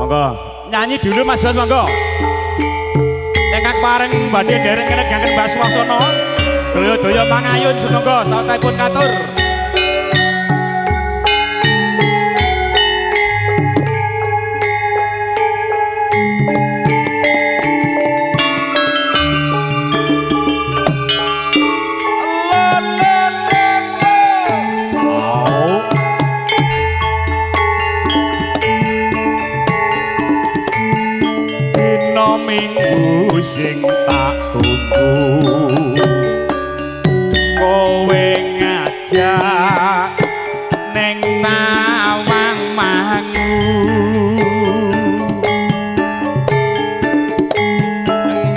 Monggo nyanyi dulu Mas Bas, monggo. Ingkang pareng badhe nderek ngregaken Mbak Swasana. Daya-daya mangayun sumangga sautipun katur. Minggu sing tak tunggu kowe ngajak neng Tawang Mangu,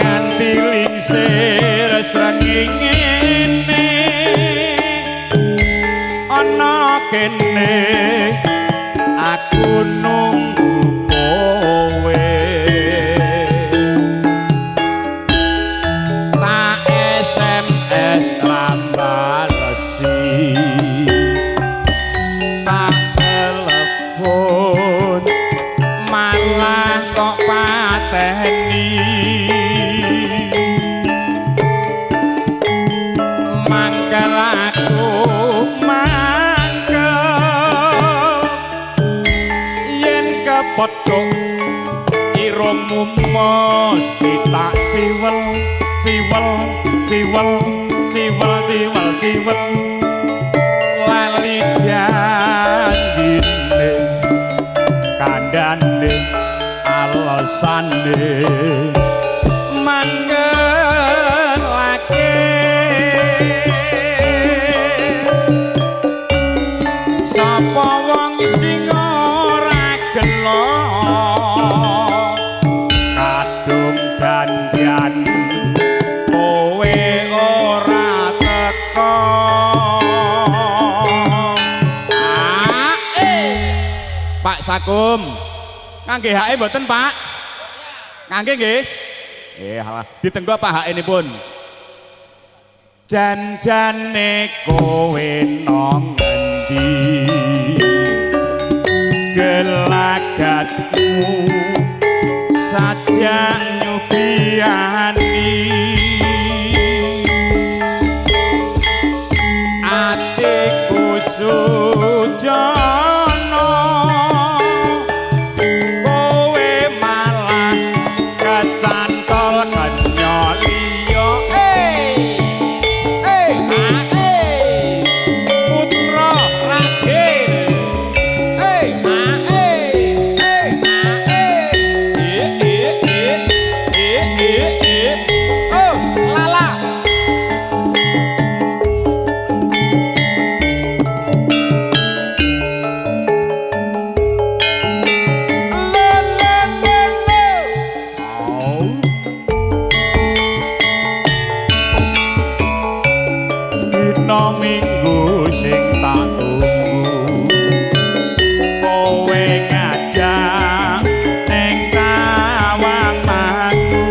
nganti lingsir srengenge ana kene aku nunggu kowe. SMS rambalesi, tak telepon malah kok pateni. Mangkel aku mangkel yen kepethuk irungmu mesti tak ciwel ciwel ciwel ciwel ciwel ciwel lali janjine kandhane alesane mangkelake. Sapa wong sing ora gelo kadung dandan kowe ora teko. Pak Sakum ngangge hake mboten Pak? Ngangge nggih? Nggih, ditenggo Pak hakenipun. Janjane kowe nang ngendi gelagatmu sajak nyubiani atiku sujana kowe malah kecantol kenya liya. Putra Raden oh lala. Dina Minggu sing tak tunggu kowe ngajak neng Tawang Mangu,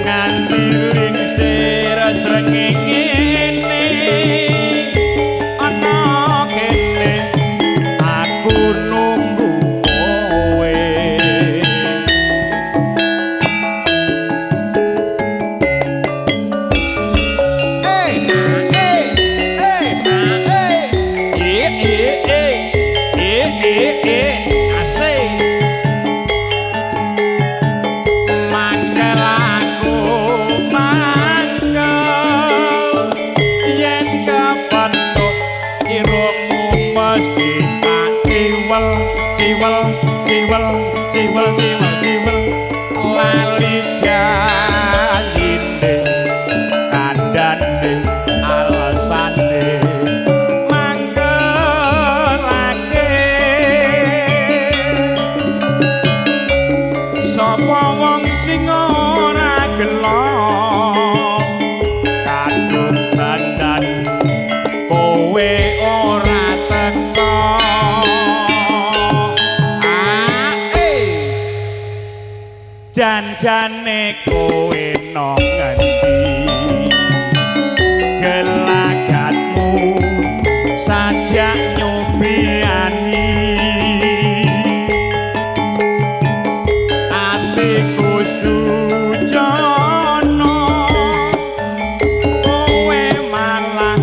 nganti lingsir srengenge ana kene aku nunggu kowe. Asik. Mangkel aku mangkel yen kepethuk irungmu mesti tak ciwel ciwel ciwel ciwel ciwel ciwel lali janjine kandhane alesane mangkelake. Sapa wong sing ora gelo kadung dandan kowe ora teko. Janjane kowe nang ngendi gelagatmu sajak nyubiani. Atiku sujana, kowe malah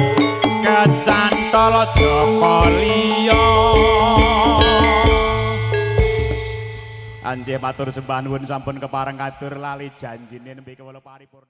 kecantol jaka liya. Anjih matur sembah nuwun sampun kepareng katur lali janjine nembe kawula paripurna.